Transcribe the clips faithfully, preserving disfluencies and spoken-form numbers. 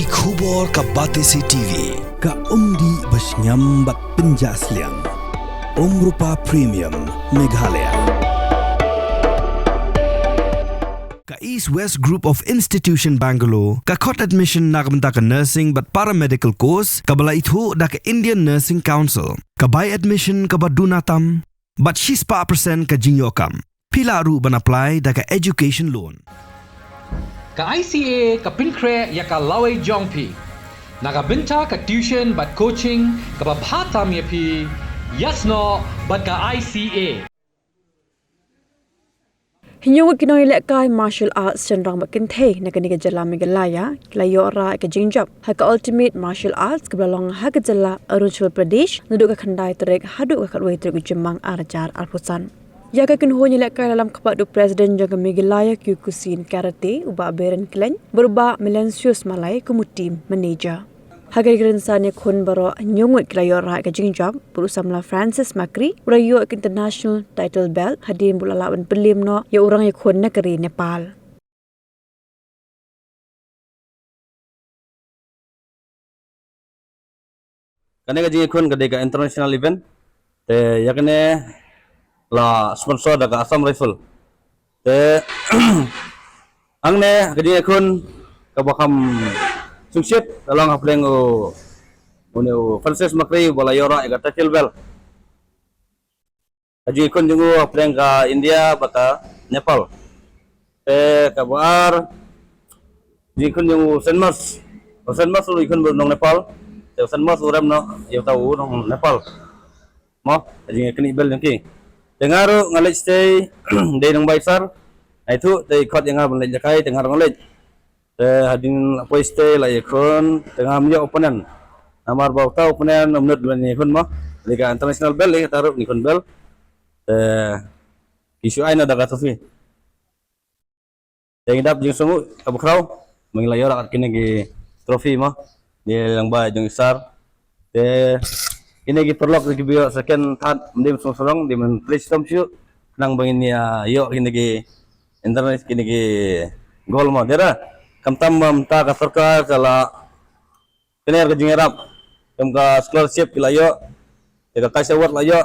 Ki khubor ka Batesi T V, ka umdih ba shngiam bad pynjah sliang. Umrupa Premium, Meghalaya. Ka East West Group of Institution Bangalore, ka khot admission na ka bynta ka nursing bad paramedical course, kaba la ithuh da ka Indian Nursing Council, ka bai admission kaba duna tam, bad shispah percent ka jingïoh kam. Phi lah ruh ban apply da ka education loan. Ka I C A ka pynkhreh ïa ka lawei jong phi. Na ka bynta ka tuition bad coaching kaba bha tam ïa phi, ïasnoh bad ka I C A. Hynñiew ngut ki nongïalehkai martial arts shynrang bad kynthei na kane ka jylla Meghalaya ki la ïoh rah ïa ka jingjop ha ka Ultimate Martial Arts kaba la long ha ka jylla Arunachal Pradesh naduh ka khyndai tarik haduh ka khatwei tarik u Jymmang ar hajar arphew san. Ïa ka kynhun ïalehkai la lam khmat da u President jong ka Meghalaya Kyokushin Karate, u Bah Beren Khlaiñ, bad u Bah Melanesius Malai kum u team manager. Ha kane ka rynsan ïakhun baroh hynñiew ngut ki la ïoh rah ïa ka jingjop, bad u samla Francis Makri u la ïoh ïa ka international title belt hadien ba u la lah ban pynliem noh ïa u rangïakhun na ka ri Nepal. Kane ka jingïakhun ka dei ka international event. Te ïa kane la sponsor da ka Assam Rifle. Te hangne ka jingïakhun kaba kham sngewsih la long hapdeng u, une u Francis Makri ba la ïoh rah ïa ka title belt. Ka jingïakhun jong u hapdeng ka India bad ka Nepal. Te kaba ar jingïakhun jong u Saint Mars. U Saint Mars u ïakhun bad u nong Nepal. Te u Saint Mars u rem noh ïa uta u nong Nepal. Mo, ka jingïakhun belt jong ki. Te nga ruh nga leit shatei, dei nong Baisar. Ai tu, te khot ïa nga ban leit lehkai, te nga ruh nga leit. Te hadien la poi shatei la ïakhun, te ngam ïoh opponent. Namar ba uta u opponent um nud ban ïakhun mo. Dei ka international belt, dei kata ruh ïakhun belt. Te ki shu ai noh da ka trophy. Te ngi dap jingsngewnguh kaba khraw ba ngi la ïoh rah kat kine ki trophy mo. Dei lyngba jong i Sar. Te kine ki paralok kiba ïoh second, third, ym dei ban sngewsarong, dei ban trei shitom shuh khnang ba ngin ïa ïoh kine ki internet, kine ki gold mo. Dei re, khamtam ba mynta ka sorkar ka la kner ka jingïarap, kum ka scholarship ki la ïoh, te ka cash award la ïoh.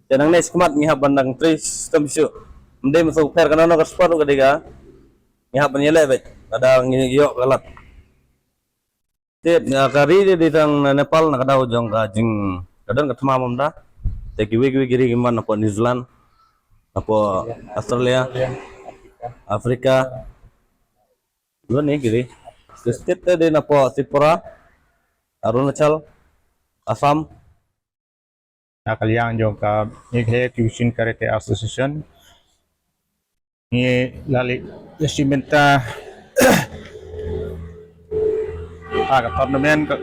Te nangne shakhmat ngi hap ban dang trei shitom shuh. Ym dei ban sngewpher kano kano ka sport ruh, ka dei ka ngi hap ban ïaleh beit lada ngi ïoh ka lad. Te, ah, ka ri dei, dei tang Nepal na ka daw jong ka jing, ka don ka thma mynta. Te kiwei kiwei ki ri ki man napoh New Zealand, napoh Australia, Africa. Don ne ki ri. Ki state te dei napoh Tripura, Arunachal, Assam. Na ka liang jong ka Meghalaya Kyokushin Karate Association, ngi la leit ïashim bynta ha ka tournament ka,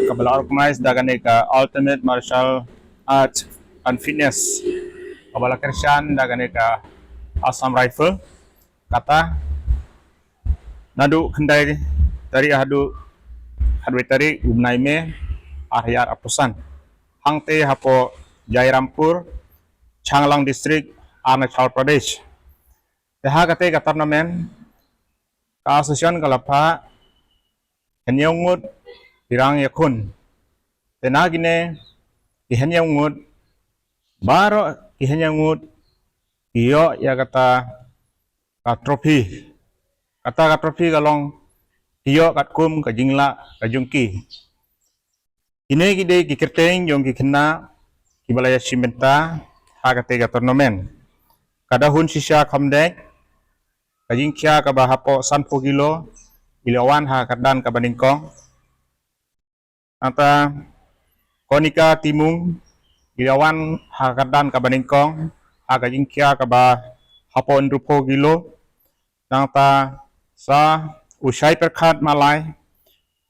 kaba la organize da kane ka Ultimate Martial Arts and Fitness, kaba la kyrshan da kane ka Assam Rifle. Kata naduh khyndai tarik haduh khatwei tarik u bnai May ar hajar arphew san. Hangtei hapoh Jairampur, Changlang District, Arunachal Pradesh. Te ha katei ka tournament ka association ka la phah hynñiew ngut ki rangïakhun. Te na kine ki hynñiew ngut, baroh ki hynñiew ngut ki ïoh ïa kata ka trophy. Kata ka trophy ka long ki ïoh katkum ka jinglah ka jong ki. Kine ki dei ki kyrteng jong ki khynnah kiba la ïashim bynta ha katei ka tournament. Ka Dahun Shisha Khamdeit, ka jingkhia kaba hapoh sanphew kilo, ki la wan ha ka kyrdan kaba nyngkong. Nangta Konika Timung, ki la wan ha ka kyrdan kaba nyngkong ha ka jingkhia kaba hapoh hynriewphew kilo. Nangta sa u Shai Pyrkhat Malai,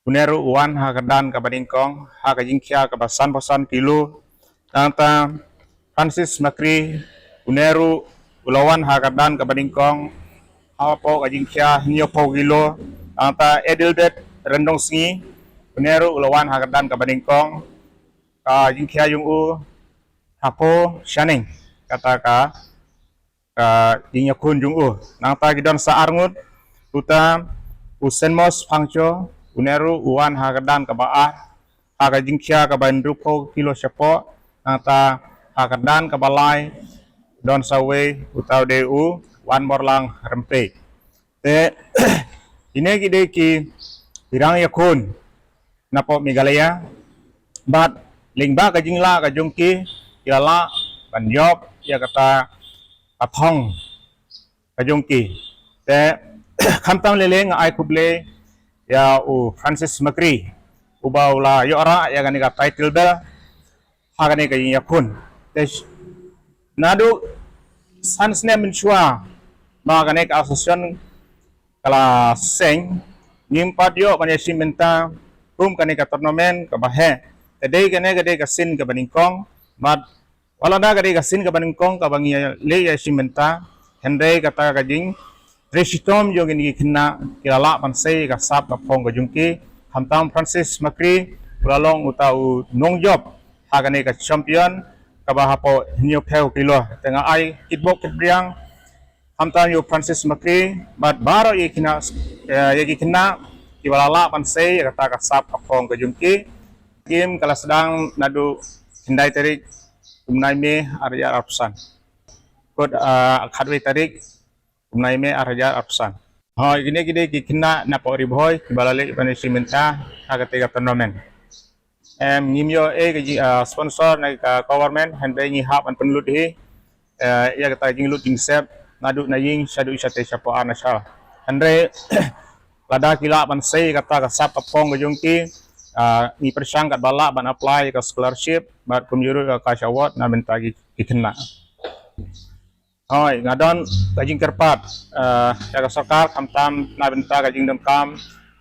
une ruh u wan ha ka kyrdan kaba nyngkong ha ka jingkhia kaba sanphew san kilo. Nangta Francis Makri, une ruh u la wan ha ka kyrdan kaba nyngkong hapoh ka jingkhia hynñiewphew kilo. Nangta Adelbert Ryndongsngi, une ruh u la wan ha ka kyrdan kaba nyngkong, ka jingkhia jong u hapoh shaneng kata ka ka jingïakhun jong u. Nangta ki don sa ar ngut, uta u Senmos Phangcho, une ruh u wan ha ka dan kaba ar ha ka jingkhia kaba hynriewphew kilo shapoh, nangta ha ka dan kaba lai don sa uwei, uta u dei u Wanborlang Rympei. Te kine ki dei ki rang ïakhun napoh Meghalaya, bad lyngba ka jinglah ka jong ki, ki la lah ban ïoh ïa kata ka thong ka jong ki. Te khamtam lei lei nga ai khublei ïa u Francis Makri, uba u la ïoh rah ïa kane ka title belt ha kane ka jingïakhun. Te naduh san snem mynshuwa ba kane ka association ka la seng, ngim pat ïoh ban ïashim bynta kum kane ka tournament kaba heh. Te dei kane ka dei ka sien kaba nyngkong, bad wat lada ka dei ka sien kaba nyngkong kaba ngi leh ïashim bynta, hynrei kata ka jingtrei shitom jong kine ki khynnah, ki la lah ban sei ka sap ka phong ka jong ki. Khamtam Francis Makri u la long uta u nongjop ha kane ka champion kaba hapoh hynñiewphew kilo. Te nga ai kitbok kitbriang khamtam ïa u Francis Makri bad baroh ïa ki khynnah, eh, ïa ki khynnah kiba la lah ban sei ïa kata ka sap ka phong ka jong ki. Game ka la sdang naduh khyndai tarik u bnai May ar hajar arphew san. Kut, ah, khatwei tarik u bnai May ar hajar arphew san. Hooid, kine ki dei ki khynnah napoh Ri Bhoi kiba la leh ban ïashim bynta ha kata ka tournament. Em, ngim ïoh ei ka ji-, ah, sponsor na ka government, hynrei ngi hap ban pynlut hi, eh, ïa kata ka jinglut jingsep naduh na ïing shaduh shatei shapoh ar nashar. Hynrei lada ki lah ban sei kata ka sap ka phong ka jong ki, ah, ngi pyrshang katba lah ban apply ka scholarship bad kumjuh ruh ka cash award na bynta ki, ki khynnah. Hooid, nga don ka jingkyrpad, eh, ïa ka sorkar khamtam na bynta ka jingdonkam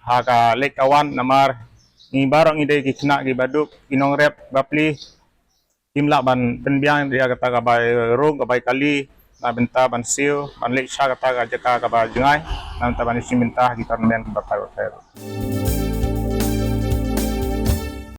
ha ka leit ka wan, namar ngi baroh ngi dei ki khynnah kiba duk, ki nongrep bapli, kim lah ban pynbiang ïa kata ka bai rung ka bai kali na bynta ban siew ban leit sha kata ka jaka kaba jngai na bynta ban ïashim bynta ha ki tournament kaba thar thar.